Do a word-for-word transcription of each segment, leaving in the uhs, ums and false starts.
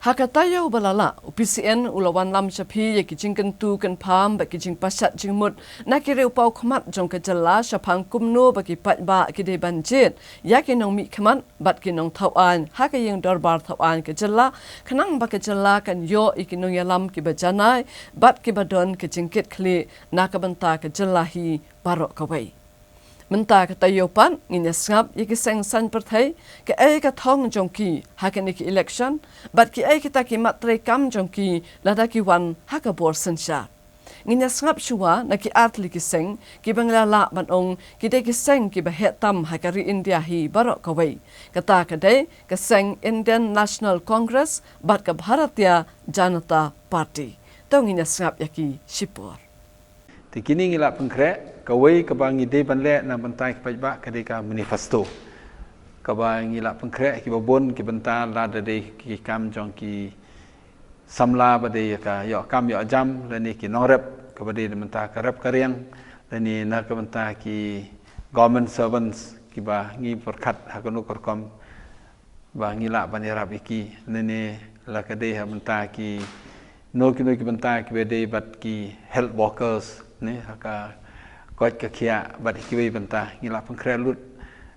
Ha ka taïew ba la lah, u P C N u la wanlam sha phi ïa ki jingkyntu kynpham bad ki jingpashat jingmut na ki riewpawkhmat jong ka jylla shaphang kumno ba ki paidbah ki dei ban jied ïa ki nongmihkhmat bad ki nongthaw aiñ ha ka ïing dorbar thaw aiñ ka jylla, khnang ba ka jylla kan ïoh ïa ki nongïalam kiba janai bad kiba don ka jingkit khlieh na ka bynta ka jylla hi baroh kawei. Mynta ka taïew pat ngin ïa sngap ïa ki seng saiñ pyrthei, kaei ka thong jong ki ha kane ka election bad kiei kita ki mat treikam jong ki lada ki wan ha ka bor synshar. Ngin ïa sngap shuwa na ki artylli ki seng kiba ngi la lah ban ong ki dei ki seng kiba heh tam ha ka ri India hi baroh kawei. Kata ka dei ka seng Indian National Congress bad ka Bharatiya Janata Party. To ngin ïa sngap ïa ki shipor. Te kine ngi la pynkhreh, kawei kaba ngi dei ban leh na bynta ki paidbah ka dei ka manifesto. Kaba ngi la pynkhreh kiba bun ki bynta, lada dei ki kam jong ki samla ba dei ka ïoh kam ïoh jam, lane ki nongrep kaba dei na bynta ka rep ka riang, lane na ka bynta ki government servants kiba ngi pyrkhat ha kano ka rukom ba ngi lah ban ïarap ïa ki, lane la ka dei ha bynta kino kino ki bynta kiba dei bad ki health workers ne ha ka koit ka khiah bad kiwei bynta. Ngi la pynkhreh lut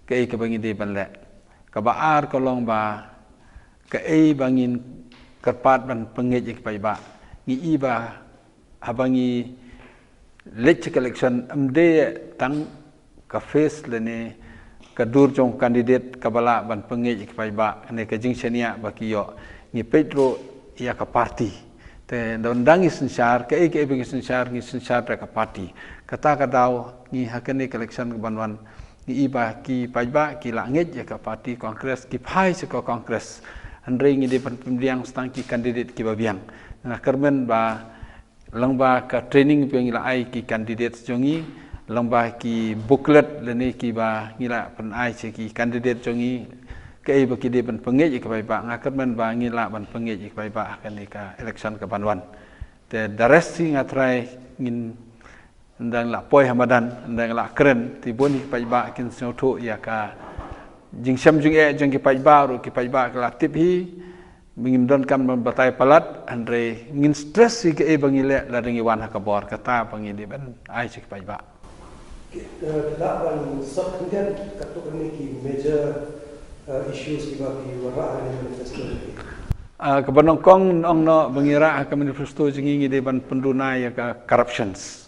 kaei kaba ngi dei ban leh. Kaba ar ka long ba kaei ba ngin kyrpad ban pynngeit ïa ki paidbah. Ngi i ba haba ngi leit sha ka election, ym dei tang ka face lane ka dur jong u candidate kaba lah ban pynngeit ïa ki paidbah ne ka jingshaniah ba ki ïoh. Ngi peit ruh ïa ka party. Te ynda ngi synshar, kaei kaei ba ngi synshar, ngi synshar da ka party. Kata ka daw ngi ha kane ka election kaban wan, ngi i ba ki paidbah ki la ngeit ïa ka party Congress, ki phai sha ka Congress. Hynrei ngi dei ban pynbiang tang ki candidate kiba biang. Nga kyrmen ba lyngba ka training ba ngi la ai ki candidates jong ngi, lyngba ki booklet lane kiba ngi la pynai sha ki candidate jong ngi, kaei ba ki dei ban pynngeit ïa ki paidbah, nga kyrmen ba ngi lah ban pynngeit ïa ki paidbah ha kane ka election kaban wan. Te da rest hi nga trai ngin, ynda ngi la poi ha madan, ynda ngi la kren, te bun hi ki paidbah kin sngewthuh ïa ka jingshem jingeh jong ki paidbah ruh, ki paidbah ki la tip hi. Ngim donkam ban batai palat, hynrei ngin stress ïa kaei ba ngi leh lada ngi wan ha ka bor, kata ba ngi dei ban ai sha ki paidbah. Ki, eh, ki lah ban sot khyndiat katto katne ki major, eh, issues kiba ki wanrah ha kane ka manifesto jong ki. Ah, kaba nyngkong, ong noh ba ngi rah ha ka manifesto jong ngi, ngi dei ban pynduna ïa ka corruptions.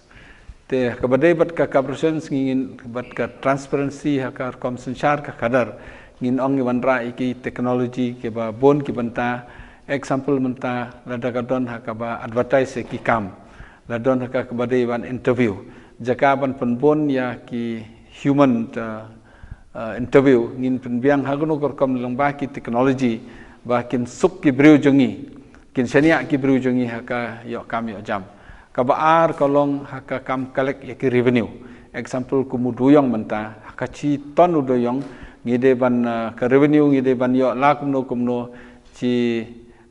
Te kaba dei bad ka corruptions, ngi ngin bad ka transparency ha ka rukom synshar ka khadar. Ngin ong ngi wanrah ïa ki technology kiba bun ki bynta, example mynta lada ka don ha kaba advertise ïa ki kam, la don ha kaba dei ban interview, jaka ban pynbun ïa ki human, uh, uh, interview, ngin pynbiang ha kano ka rukom lyngba ki technology ba kin suk ki briew jong ngi, kin shaniah ki briew jong ngi ha ka ïoh kam ïoh jam. Kaba ar ka long ha ka kam collect ïa ki revenue. Example kum u dewïong mynta, ha ka shi ton u dewïong ngi dei ban, uh, ka revenue ngi dei ban ïoh la kumno kumno, shi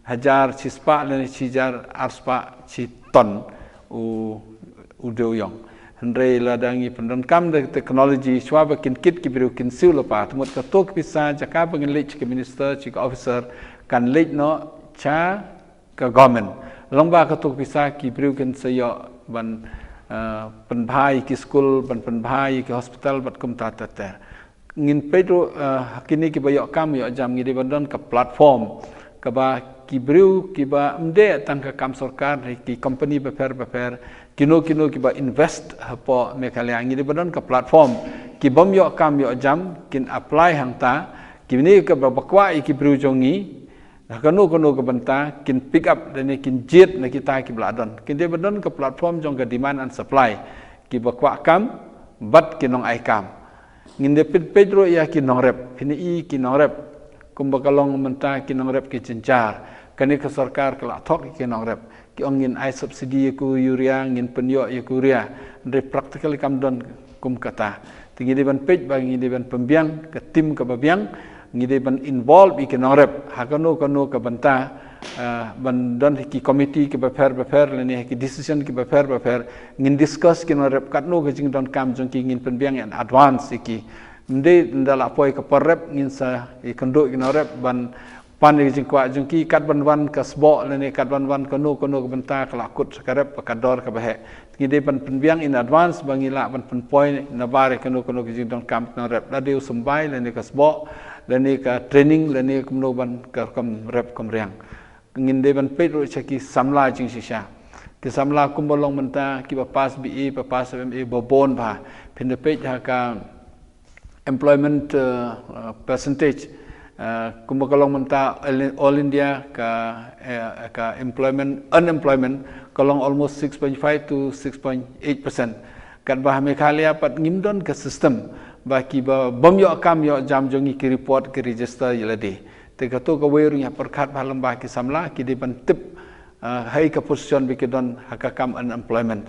hajar shi spah lane shi hajar ar spah shi ton u, u dewïong. Hynrei lada ngi pyndonkam da technology, shuwa ba kin kit ki briew kin siew lypa, te mut kato ka pisa jaka ba ngin leit sha ka minister, sha ka officer, kan leit noh sha ka government. Lyngba kato ka pisa ki briew kin sa ïoh ban, eh, pynbha ïa ki skul, ban pynbha ïa ki hospital bad kumta ter ter. Ngin peit ruh, eh, ha kine kiba ïoh kam ïoh jam, ngi dei ban don ka platform kaba ki briew kiba ym dei tang ka kam sorkar, ki company bapher bapher, kino kino kiba invest hapoh Meghalaya, ngi dei ban don ka platform, ki bym ïoh kam ïoh jam kin apply hangta. Kine kiba kwah ïa ki briew jong ngi ha kano kano ka bynta kin pick up lane kin jied na kita kiba la don. Kin dei ban don ka platform jong ka demand and supply, kiba kwah kam bad ki nong ai kam. Ngin dei peit peit ruh ïa ki nongrep, phin i ki nongrep, kumba ka long mynta ki nongrep ki jynjar. Kane ka sorkar ka la thok ïa ki nongrep, ki ong ngin ai subsidy ïa ka urea, ngin pynïoh ïa ka urea. Hynrei practically kam don kum kata. Te ngi dei ban peit ba ngi dei ban pynbiang ka team kaba biang, ngi dei ban involve ïa ki nongrep ha kano kano ka bynta, eh, ban don ha ki committee kiba pher bapher lane ha ki decision kiba pher bapher, ngin discuss ki nongrep katno ka jingdonkam jong ki, ngin pynbiang in advance ïa ki. Ym dei ynda la poi ka por rep ngin sa ïakynduh ïa ki nongrep ban pan ïa ka jingkwah jong ki, kat ban wan ka sboh lane kat ban wan kano kano ka bynta ka la kut ka rep ka dor kaba heh. Ngi dei ban pynbiang in advance ba ngi lah ban pynpoi nabar ïa kano kano ka jingdonkam nongrep, lada u symbai lane ka sboh lane ka training lane kumno ban ka rukom rep kum riang. Ngin dei ban peit ruh sha ki samla jingshisha. Ki samla kumba long mynta kiba pass B A, ba pass M A, ba bun bha. Phin da peit ha ka employment, uh, uh, percentage, uh, kumba ka long mynta all, all India ka, uh, ka employment, unemployment ka long almost six point five to six point eight percent. Katba ha Meghalaya pat ngim don ka system ba kiba bym ïoh kam ïoh jam jong ngi ki report ki register ïa lade. Te kato kawei ruh ngi hap pyrkhat bha lyngba ki samla, ki dei ban tip, uh, ha ei ka position ba ki don ha ka kam unemployment.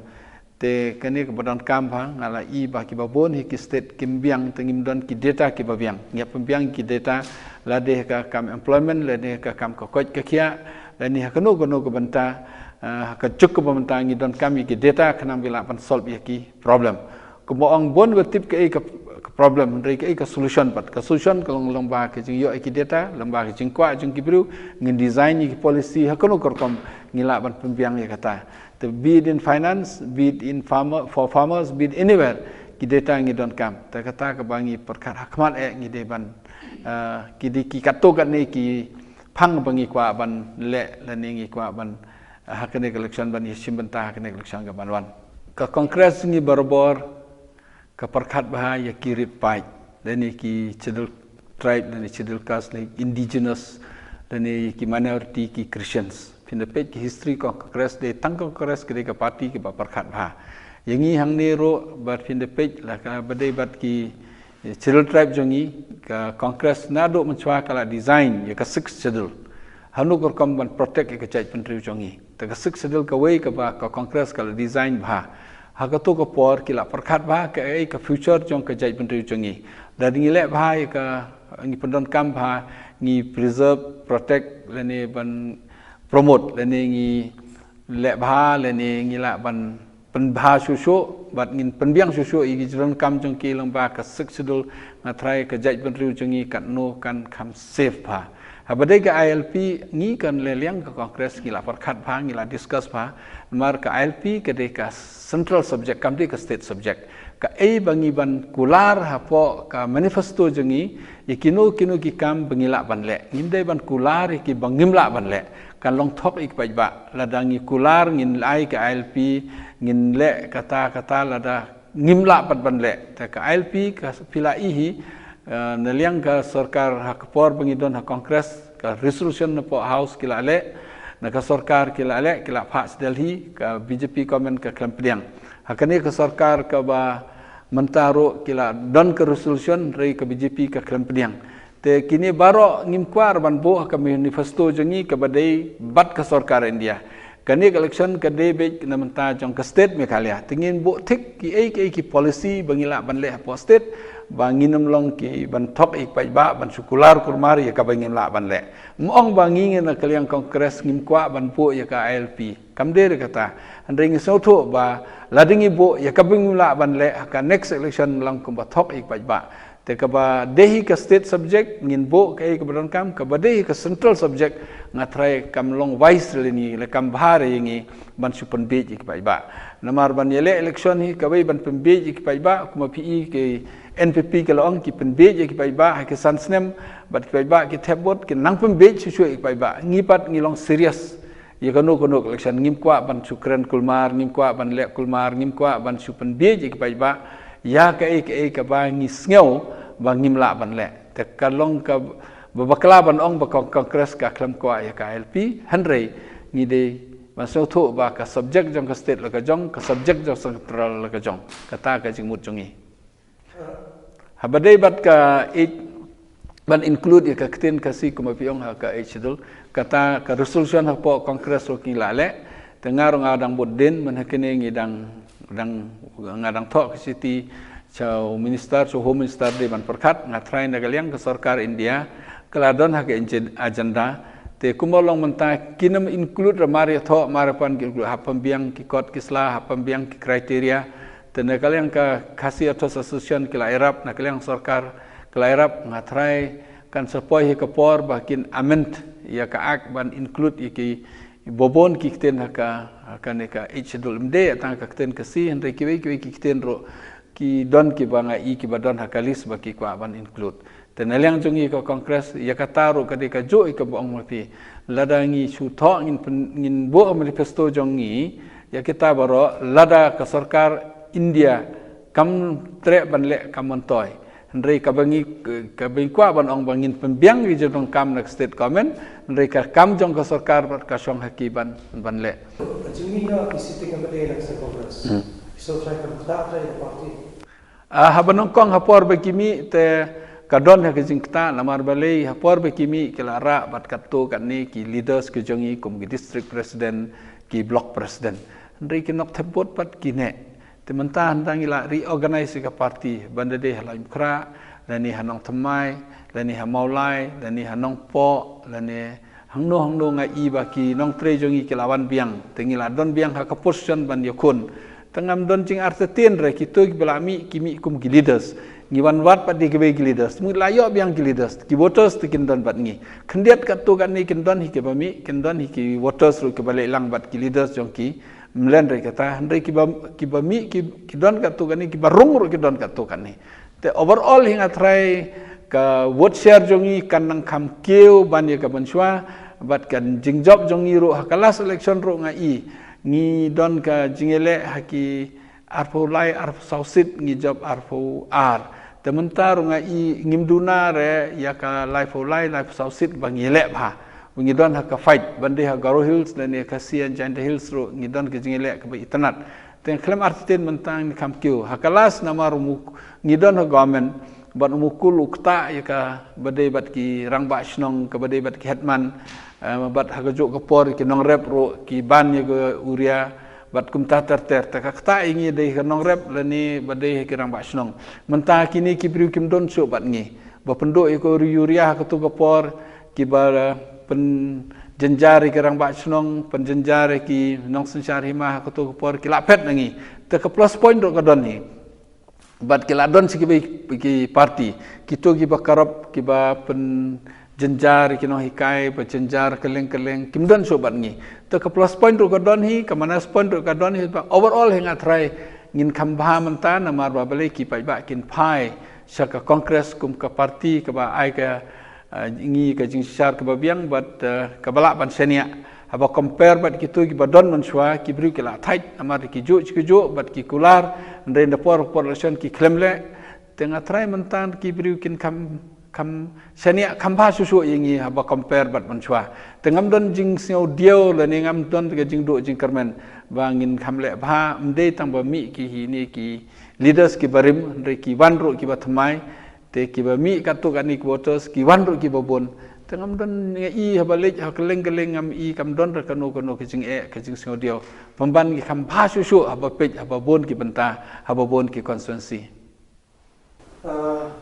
Te kane kaba donkam bha, nga la i ba kiba bun hi ki state kim biang, te ngim don ki data kiba biang. Ngi hap pynbiang ki data lade ha ka kam employment, lade ha ka kam ka koit ka khiah, lane ha kano kano ka bynta, uh, ha ka juk kaba mynta ngi donkam ïa ki data khnang ba lah ban solve ïa ki problem. Kumba ong bun ba tip kaei ka, ka problem, hynrei kaei ka solution pat. Ka solution ka long lyngba ka jingïoh ïa ki data, lyngba ka jingkwah jong ki briew, ngin design ïa ki policy ha kano ka rukom ngi lah ban pynbiang ïa kata. Te be it in finance, be it in farmer, for farmers, be it anywhere, ki data ngi donkam. Te kata kaba ngi pyrkhat ha khmat eh ngi dei ban, uh, ki dei ki katto katne ki phang ba ngi kwah ban leh lane ngi kwah ban, uh, ha kane ka election ban ïashim bynta ha kane ka election kaban wan. Ka Congress ngi barabor ka pyrkhat bha ïa ki rit paid, lane ki scheduled tribe, lane scheduled caste, lane indigenous, lane ki minority, ki Christians. Phin da peit ki history ka Congress, dei tang ka Congress ka dei ka party kaba pyrkhat bha. Ïa ngi hangne ruh bad phin da peit la kaba dei bad ki, eh, scheduled tribe jong ngi, ka Congress naduh mynshuwa ka la design ïa ka Sixth Schedule. Hano ka rukom ban protect ïa ka jaitbynriew jong ngi. Te ka Sixth Schedule kawei kaba ka Congress ka la design bha. Ha kato ka por ki la pyrkhat bha kaei ka future jong ka jaitbynriew jong ngi. Lada ngi leh bha ïa ka, ngi pyndonkam bha, ngi preserve, protect, lane ban promote, lane ngi leh bha, lane ngi lah ban pynbha shuh shuh, bad ngin pynbiang shuh shuh ïa ki jingdonkam jong ki lyngba ka Sixth Schedule, nga tharai ka jaitbynriew jong ngi katno kan kham safe bha. Haba dei ka I L P ngi kan leh liang ka Congress ngi la pyrkhat bha, ngi la discuss bha, namar ka I L P ka dei ka central subject, kam dei ka state subject. Kaei ba ngi ban kular hapoh ka manifesto jong ngi, ïa kino kino ki kam ba ngi lah ban leh. Ngim dei ban kular ïa kiba ngim lah ban leh. Kan long thok ïa ki paidbah. Lada ngi kular ngin ai ka I L P, ngin leh kata kata lada ngim lah pat ban leh. Te ka I L P ka phi la i hi, eh, na liang ka sorkar ha ka por ba ngi don ha Congress, ka resolution napoh House ki la leh, na ka sorkar ki la leh, ki la phah sha Delhi, ka B J P government ka khlem pdiang. Ha kane ka sorkar kaba mynta ruh ki la don ka resolution, hynrei ka B J P ka khlem pdiang. Te kine baroh ngim kwah ban buh ha ka manifesto jong ngi kaba dei bad ka sorkar India. Kane ka election ka dei beit na bynta jong ka state Meghalaya. Te ngin buh thik kiei kiei ki policy ba ngi lah ban leh hapoh state, ba ngin ym long ki ban thok ïa ki paidbah ban shu kular kulmar ïa kaba ngim lah ban leh. Ym ong ba ngi na ka liang Congress ngim kwah ban buh ïa ka I L P. Kam dei ruh kata. Hynrei ngi sngewthuh ba lada ngi buh ïa kaba ngim lah ban leh ha ka next election long kumba thok ïa ki paidbah. Te kaba dei hi ka state subject ngin buh kaei kaba donkam, kaba dei hi ka central subject nga tharai kam long wise ruh ïa ngi, lane kam bha ruh ïa ngi ban shu pynbiej ïa ki paidbah. Namar ban ïaleh election hi kawei ban pynbiej ïa ki paidbah, kumba phi i ki N P P ka la ong ki pynbiej ïa ki paidbah ha ki san snem, bad ki paidbah ki thep vote, ki nang pynbiej shuh shuh ïa ki paidbah. Ngi pat ngi long serious ïa kano kano ka election, ngim kwah ban shu kren kulmar, ngim kwah ban leh kulmar, ngim kwah ban shu pynbiej ïa ki paidbah ïa kaei kaei kaba ngi sngew ba ngim lah ban leh. Te ka long kaba bakla ban ong ba ka Congress ka khlem kwah ïa ka I L P, hynrei ngi dei ban sngewthuh ba ka subject jong ka state la ka jong, ka subject jong central la ka jong. Kata ka jingmut jong ngi. Haba dei bad ka eight, ban include ïa ka ktien Khasi kumba phi ong ha ka Eighth Schedule, kata ka resolution hapoh Congress ruh ki la leh, te nga ruh nga dang bud dien, mynta kine ngi dang, dang, nga dang thoh ka shithi sha u minister, sha u Home Minister dei ban pyrkhat, nga tharai na ka liang ka sorkar India ka la don ha ka agenda, te kumba long mynta kim include ruh mar ïathoh, mar ïapan ki include, hap pynbiang ki kot ki sla, hap pynbiang ki criteria, te na ka liang ka Khasi Authors Association ki la ïarap, na ka liang sorkar ki la ïarap, nga tharai Kan sa poi ha ka por ba kin amend ïa ka Act ban include ïa ki babun ki ktien ha ka, ha kane ka Eighth Schedule. Ym dei tang ka ktien Khasi, hynrei kiwei kiwei ki ktien ruh ki don kiba nga i kiba don ha ka list ba ki kwah ban include. Te na liang jong ngi ka Congress, ïa kata ruh ka dei kajuh ïa kaba ong ma phi. Lada ngi shu thoh ngin pyn-, ngin buh manifesto jong ngi ïa kita baroh, lada ka sorkar India kam treh ban leh, kam myntoi. Hynrei kaba ngi, kaba ngi kwah ban ong ba ngin pynbiang ki jingdonkam na ka state government, hynrei ka kam jong ka sorkar bad ka shong ha ki ban, ban leh. Ka jingmih na ki sitting M L A na ka state Congress. Hmm. Ki shu trai kam kata trai ka party. Ah, haba nyngkong ha por ba ki mih te ka don ha ka jingktah, namar balei ha por ba ki mih ki la rah bad katto katne ki leaders ki jong ngi kum ki district president, ki block president. Hynrei ki Nongthymmai bad ki neh. Te mynta hynda ngi la reorganize ka party, ban da dei ha Laitumkhrah, lane ha Nongthymmai, lane ha Mawlai, lane ha Nongpoh, lane hangno hangno nga i ba ki nongtrei jong ngi ki la wan biang, te ngi la don biang ha ka position ban ïakhun. Te ngam don jingartatien re, kito kiba la mih ki mih kum ki leaders. Ngi wan wad pat ïa kiwei ki leaders. Ngi la ïoh biang ki leaders. Ki voters te kin don bad ngi. Khyndiat katto katne kin don hi kiba mih, kin don hi ki voters ruh kiba leh lang bad ki leaders jong ki. Ym lehse re kata, hynrei kiba, kiba mih ki, ki don katto katne, kiba rung ruh ki don katto katne. Te overall hi nga tharai ka vote share jong ngi kan nang kham kiew ban ïa ka mynshuwa, bad ka jingjop jong ngi ruh ha ka last election ruh nga i ngi don ka jingïaleh ha ki arphew lai, arphew saw seat, ngi jop arphew ar. Te mynta ruh nga i ngim duna re ïa ka laiphew lai, laiphew saw seat ba ngi ïaleh bha. Ngi don ha ka fight, ban dei ha Garo Hills lane Khasi and Jaintia Hills ruh ngi don ka jingïaleh kaba itynnad. Te khlem artatien mynta ngi kham kiew. Ha ka last namar u Muk-, ngi don ha government, bad u Mukul u ktah ïa kaba dei bad ki rangbah shnong, kaba dei bad ki headman, eh, bad ha kajuh ka por ki nongrep ruh ki ban ïa ka urea, bad kumta ter ter. Te ka ktah ïa ngi dei ka nongrep lane ba dei ki rangbah shnong. Mynta kine ki briew kim don shuh bad ngi. Ba pynduh ïa ka urea ha kato ka por, kiba, eh, pynjynjar ïa ki rangbah shnong, pynjynjar ïa ki nongsynshar hima ha kato ka por, ki la phet na ngi. Te ka plus point ruh ka don hi. Bad ki la don sha kiwei ki party. Kito kiba karop, kiba pynjynjar ïa ki nonghikai, ba jynjar kylleng kylleng, kim don shuh bad ngi. Te ka plus point ruh ka don hi, ka minus point ruh ka don hi, ba overall hi nga tharai ngin kham bha mynta namar ba balei ki paidbah kin phai sha ka Congress kum ka party kaba ai ka, eh, ngi ka jingsynshar kaba biang bad, eh, kaba lah ban shaniah. Haba compare bad kito kiba don mynshuwa, ki briew ki la thait namar ki juh ki juh bad ki kular, hynrei na por por election ki khlem leh. Te nga tharai mynta ki briew kin kham, kham shaniah kham bha shuh shuh ïa ngi haba compare bad mynshuwa. Te ngam don jingsngewdiaw lane ngam don ka jingduh jingkyrmen ba ngin kham leh bha, ym dei tang ba mih ki hi ne ki leaders kiba rim, hynrei ki wan ruh kiba thymmai, te kiba mih katto katne ki voters, ki wan ruh kiba bun. Te ngam don, nga i haba leit ha kylleng kylleng ngam i kam don re kano kano ka jingeh, ka jingsngewdiaw. Pynban ngi kham bha shuh shuh haba peit, haba bun ki bynta, haba bun ki constituency. Ah,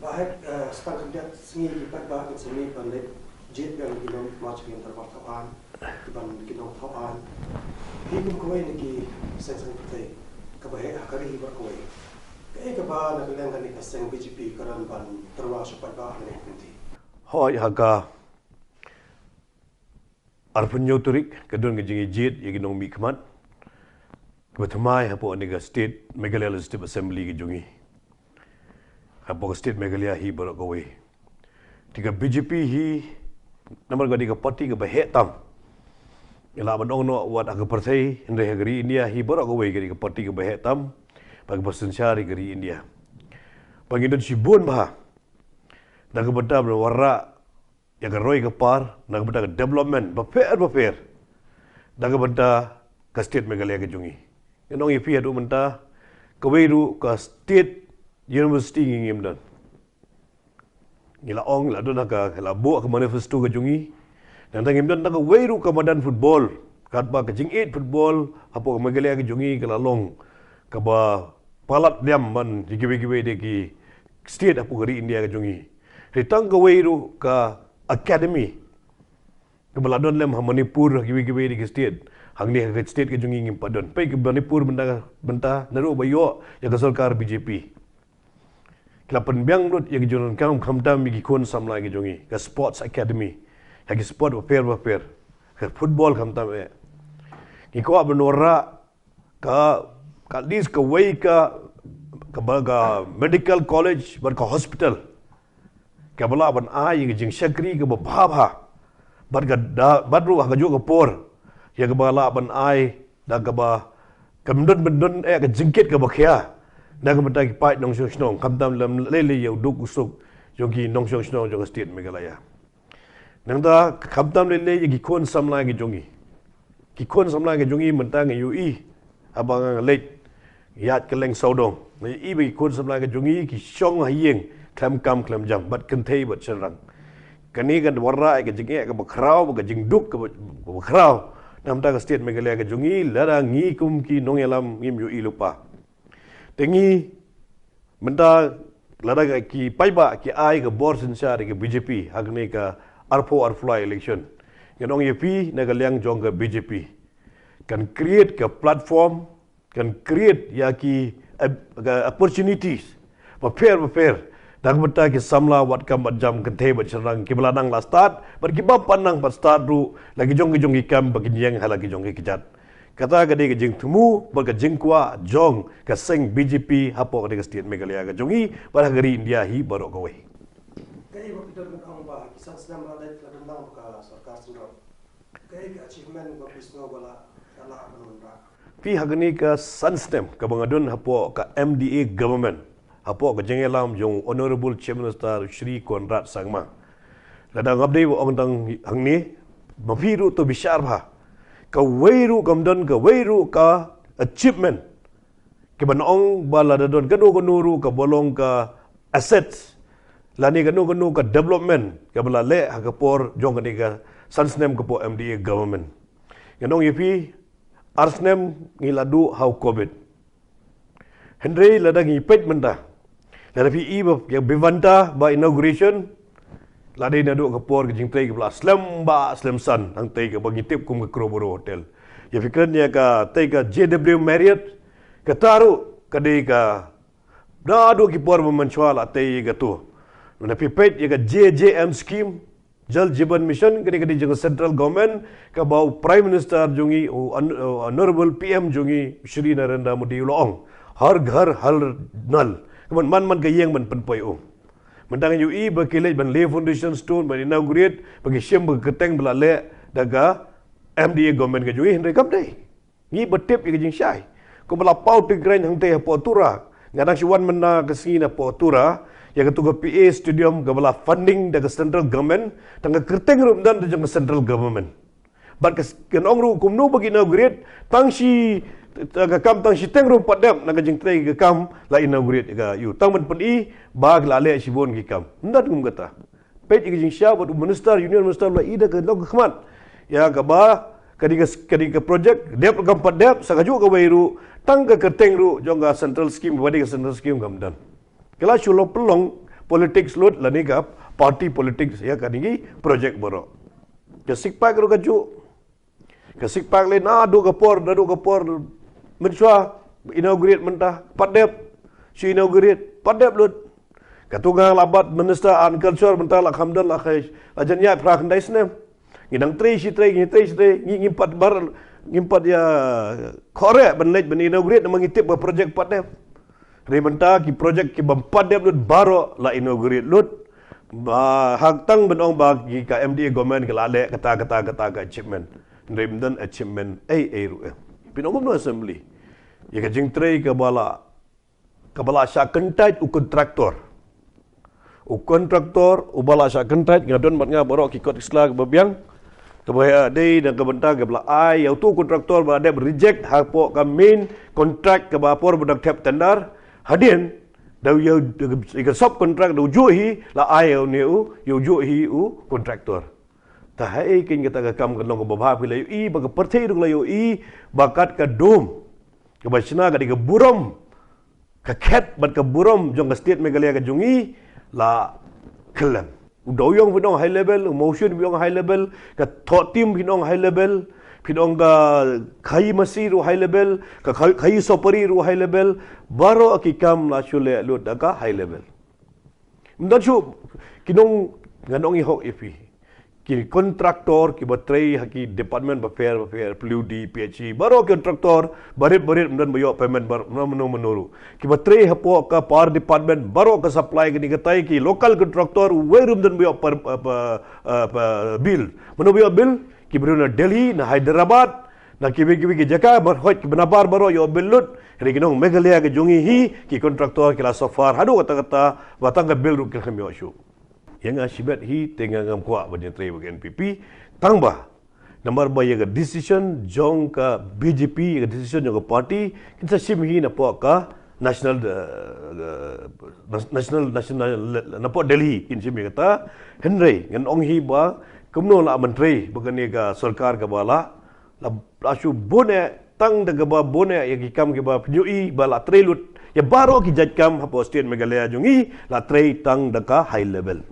Bah Hek, ah, sa tang khyndiat sngi ki paidbah kin sa mih ban leit jied biang ki nong march ki nong thaw aiñ, ki ban ki nong thaw aiñ. Hi kum kawei na ki seng saiñ pyrthei kaba heh ha ka ri hi baroh kawei. Kaei kaba na ka liang kane ka seng B J P ka don ban tyrwa sha paidbah ha kane ka kynti? Hooid, ha ka arphew hynñiew tarik ka don ka jingïajied ïa ki nongmihkhmat kiba thymmai hapoh kane ka state Meghalaya Legislative Assembly ka jong ngi. Hapoh ka state Meghalaya hi baroh kawei. Te ka B J P hi namar ka dei ka party kaba heh tam. Ngi lah ban ong noh wat ha ka pyrthei, hynrei ha ka ri India hi baroh kawei ka dei ka party kaba heh tam bad kaba synshar ïa ka ri India. Bad ngi don shibun bha na ka bynta ban wanrah ïa ka roi ka par, na ka bynta ka development bapher bapher, na ka bynta ka state Meghalaya ka jong ngi. Ngan ong ïa phi, haduh mynta kawei ruh ka state university ngi ngim don. Ngi la ong, la don ha ka, la buh ha ka manifesto ka jong ngi. Nangta ngim don tang kawei ruh ka madan football, katba ka jingïeit football hapoh ka Meghalaya ka jong ngi ka la long kaba palat lem ban ïa kiwei kiwei de ki state hapoh ka ri India ka jong ngi. Hynrei tang kawei ruh ka academy kaba la don lem ha Manipur, ha kiwei kiwei de ki state. Hangne ha ka state ka jong ngi ngim pat don. Peit ka Manipur mynta, mynta naduh ba ïoh ïa ka sorkar B J P. Ki la pynbiang lut ïa ki jingdonkam khamtam ïa ki khun samla ki jong ngi, ka sports academy, ïa ki sport bapher bapher, ka football khamtam eh. Ngi kwah ban wanrah ka, ka at least kawei ka, ka ba ka medical college bad ka hospital, ka ba lah ban ai ïa ka jingshakri ka ba bha bha, bad ka da, bad ruh ha ka juh ka por ïa ka ba lah ban ai da ka ba kam don ban don eh ka jingkit ka ba khia da ka bynta ki paid nongshong shnong, khamtam lem lei lei ïa u duk u suk jong ki nongshong shnong jong ka state Meghalaya. Nangta khamtam lei lei ïa ki khun samla ki jong ngi. Ki khun samla ki jong ngi mynta ngi ïohi, haba nga leit ïaid kylleng sawdong, ngi ïohi ba ki khun samla ki jong ngi ki shong ha ïing khlem kam khlem jam, bad kynthei bad shynrang. Kane kan wanrah ïa ka jingeh ka ba khraw, ka jingduk ka ba, ka ba khraw na ka bynta ka state Meghalaya ka jong ngi, lada ngi kum ki nongïalam ngim ïohi lypa. Te ngi mynta, lada ka ki paidbah ki ai ka bor synshar ïa ka B J P ha kane ka arphew arphew lai election, ngan ong ïa phi na ka liang jong ka B J P, kan create ka platform, kan create ïa ki, eh, ka opportunities bapher bapher da ka bynta ki samla wat kam wat jam, kynthei bad shynrang, ki ba la nang la stad bad ki bym pat nang pat stad ruh, la ki jong ki jong ki kam ba kin ïeng ha la ki jong ki kjat. Kata ka dei ka jingthmu bad ka jingkwah jong ka seng B J P hapoh ka dei ka state Meghalaya ka jong ngi bad ha ka ri India hi baroh kawei. Kaei ba phi don ban ong ba ki san snem ba la leit la don lang ba ka sorkar syndon? Kaei ka achievement ba phi sngew ba la, la, la ban wanrah? Phi, ha kane ka san snem ka ba nga don hapoh ka M D A government, hapoh ka jingïalam jong Honorable Chief Minister Shri Conrad Sangma, lada ngam dei ba ong tang hangne, ma phi ruh to bishar bha. Kawei ruh kam don, kawei ruh ka achievement ki ban ong ba lada don kano kano ruh ka ba long ka assets lane kano kano ka development ka ba la leh ha ka por jong kane ka san snem ka poh M D A government. Ngan ong ïa phi, ar snem ngi la duh ha u covid. Hynrei lada ngi peit mynta, lada phi i ba, ïa ba mynta ba inauguration la dei naduh ka por ka jingtrei ka ba la slem ba slem san, hangtei ka ba ngi tip kum ka Crowborough Hotel. Ïa phi kren ïa ka tei ka J W Marriott, kata ruh ka dei ka naduh ki por ba mynshuwa la tei ïa ka tu. Lada phi peit ïa ka J J M scheme, Jal Jeevan Mission, ka dei, ka dei jong ka central government, ka ba u Prime Minister jong ngi, u Hon-, u Honorable P M jong ngi, Shri Narendra Modi, u la ong, "Har ghar har nal." Ka man, man, man ka ïing ban pynpoi um. Mynta ngi ïohi ba ki leit ban lay foundation stone, ban inaugurate, ba ki shim ba ka kyrteng ba la leh da ka M D A government ka jong ngi, hynrei kam dei. Ngi ba tip ïa ka jingshai. Kumba la paw tyngraiñ hangtei hapoh Tura. Nga dang shu wan mynta ka sngi na poh Tura, ïa katu ka P A Stadium ka ba la funding da ka central government, tang ka kyrteng ruh ym don da jong ka central government. Bad ka s-, ngan ong ruh kumno ba ki inaugurate, tang shi, tang ka kam tang shiteng ruh pat dep na ka jingtrei ka kam la inaugurate ka ïa u. Tang ban pyni ba ki la leh shibun ki kam. Ym don kum kata. Peit ïa ka jingshai bad u minister, union minister, la i da ka long ka khmat ïa ka ba ka dei ka, ka dei ka project dep kam pat dep, sa kajuh kawei ruh, tang ka kyrteng ruh jong ka central scheme, ba dei ka central scheme kam don. Ki la shu long pynlong politics lut lane ka party politics ïa ka dei ki project baroh. Ka SICPac ruh kajuh. Ka SICPac lei naduh ka por, naduh ka por mynshuwa inaugurate mynta, pat dep. Shu inaugurate, pat dep lut. Katu nga la bat Minister Art and Culture mynta la kham don la kha, la jan ïaid phra khyndai snem. Ngi dang trei shi trei, ngi trei shi trei, ngi, ngim pat bar, ngim pat ïa khore ban leit ban inaugurate namar ngi tip ba project pat dep. Hynrei mynta ki project ki bym pat dep lut baroh la inaugurate lut. Ba hap tang ban ong ba ki ka M D A government ka la leh kata, kata, kata ka achievement. Hynrei ym don achievement ei ei ruh eh. Phin ong kumno assembly? Ïa ka jingtrei ka ba la, ka ba la shah kyntait u contractor. U contractor u ba la shah kyntait, nga don bad nga baroh ki kot ki sla ki ba biang. Ka ba ïa dei na ka bynta ka ba la ai ïa utu u contractor ba la dep reject hapoh ka main contract ka ba por ba dang thep tender. Hadien da u ïa, ïa ka sub contract da u juh hi la ai ïa une u, ïa u juh hi u contractor. Te haei kein kata ka kam ka long ka ba bha? Phi la ïohi ba ka pyrthei ruh ka la ïohi ba kat ka dum ka ba shna ka dei ka burom, ka khet bad ka burom jong ka state Meghalaya ka jong ngi la khyllem. U Dawïong phi ong high level, u Mawshun phi ong high level, ka Thohtim phi ong high level, phi ong ka Khaimasi ruh high level, ka Khai-, Khaisopari ruh high level, baroh ki kam la shu leh lut da ka high level. Ym don shuh ki nong, ngan ong i hok i phi. Ki contractor kiba trei ha ki department bapher bapher, P W D, P H E, baroh ki contractor barit barit ym don ba ïoh payment bar mano mano mano ruh. Kiba trei hapoh ka power department baroh ka supply kane katai, ki local contractor uwei ruh ym don ba ïoh per, eh, pa, eh, pa bill. Mano ba ïoh bill? Ki briew na Delhi, na Hyderabad, na kiwei kiwei ki jaka, bar hoi kiba nabar baroh ïoh bill lut. Hynrei ki nong Meghalaya ka jong ngi hi, ki contractor ki la suffer haduh katta katta, ba tang ka bill ruh kim ïoh shuh. Ïa nga shibit hi te nga ngam kwah ban ïatrei bad ka N P P. Tang ba namar ba ïa ka decision jong ka B J P, ïa ka decision jong ka party, kin sa shim hi napoh ka national, eh, eh, nas-, national, national, napoh Delhi kin shim ïa kata. Hynrei ngan ong hi ba kumno la myntrei ba kane ka sorkar kaba la, la, la shu bun eh, tang da kaba bun eh ïa ki kam kiba pynïohi ba la trei lut ïa baroh ki jait kam hapoh state Meghalaya jong ngi, la trei tang da ka high level.